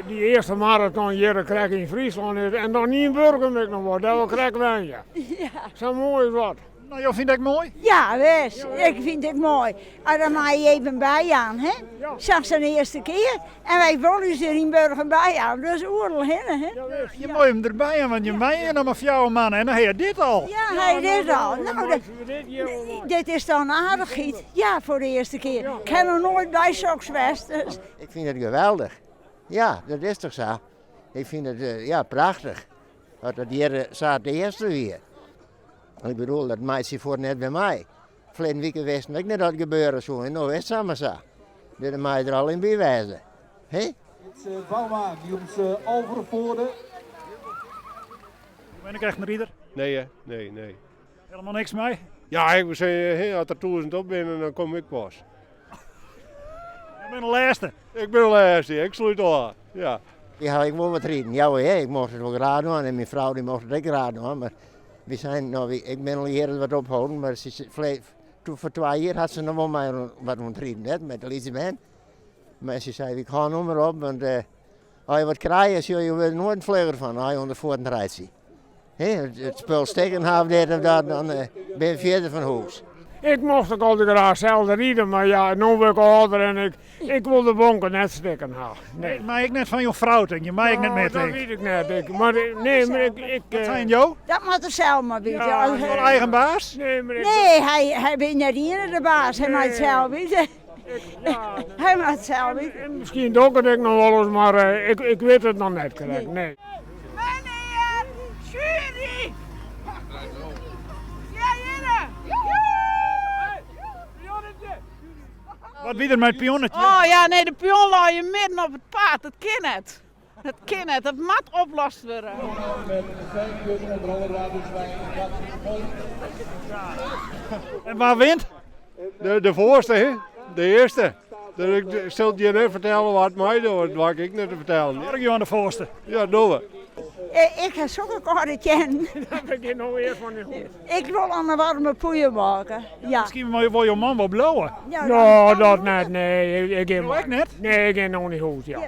Dy earste maraton hjir krekt yn Fryslân is en dan yn Burgum ek noch wol, dêr we krekt wenje. Sa moai as wat. No, jo fynt it ek moai? Ja, wis. Ik fyn it ek moai. Ah, dan mei je even byjaan, hè? Sa sa'n earste kear. En wy wolle ús der yn Burgum byjaan, dus oeral hinne, hè? Je meie him derby jaan, want je meie noch mar fjouwer mannen en dan ha je dit al. Ja, ha je dit al. No, dit is toch in aardichheid? Ja, foar de earste kear. Ik ha noch noait by soks west, dus. Ik fyn it geweldich. Ja, dat is toch sa. Ik fyn it, ja, prachtich. Dat it hjir sa it earste wie. Ik bedoel, dat meitsje je fuort net wer mei. Ferleden wike wisten we ek net dat it gebeure soe en no is it samar sa. Dus dan mei je der al yn by wêze. He? Bouma, die ons Alvervoorde. Ben ik echt in rider? Nee, hè? Nee, nee. Helemaal niks mei? Ja, ik woe sizze, as der tûzen op binne, dan kom ik pas. Jo binne de lêste? Ik bin de lêste, ik slút ôf, ja. Ik ha ek wol wat riden, ja hoor, ik mocht it wol graach dwaan en myn frou dy mocht it ek graach dwaan, mar wy seinen, no, ik bin al jierren wat opholden, mar foar twa jier hat se noch wol mei wat oan it riden, net met de lytse bern. Mar se sei, ik hâld no mar op, want as je wat krije, sille je wurde noait in flugger fan as je oan de fuotten reitsje. It spul stikken ha of dit of dat, dan bin je fierder fan hûs. Ik mocht ek altyd graach sels ride, mar ja, no wurd ik âlder en ik, ik wol de bonken net stikken ha. Nee. Mei ik net fan jo frou tink, je mei ik net mear Dat tink. weet ik net. Ik, mar, nee, mar ik, ik, Wat seinen jo? Dat moat er sels mar witte. Ja, Is wol eigen baas? Nee, mar ik, Nee, hy, hy bin net iene de baas. Hy mei it sels witte. ja, Hy moat it sels witte. en miskien doch ik it ek noch wolris, mar eh, ik, ik wit it noch net krekt. Nee. Meneer Jury! Ja, hjirre! Wat wie der mei it pionnetje? Oh ja, nee, de pion lei je midden op it paad. Dat kin net. Dat kin net. Dat moat oplost wurde. En wa wint? De, de foarste, hè? De earste. Dus ik sil it jim net fertelle wa't meidocht, dat doar ik ek net te fertellen. Hoor ik jo oan de foarste? Ja, dogge we. Ik ha sokke kâlde teannen. Dat begjint no earst fan dy hûs. Ik wol al in waarme poeier makke. Ja. Miskien wol jo man wol bliuwe. Ja, No, dat net, nee. Ik gean Jo ek net? Nee, ik gean no nei hûs, ja. Ja.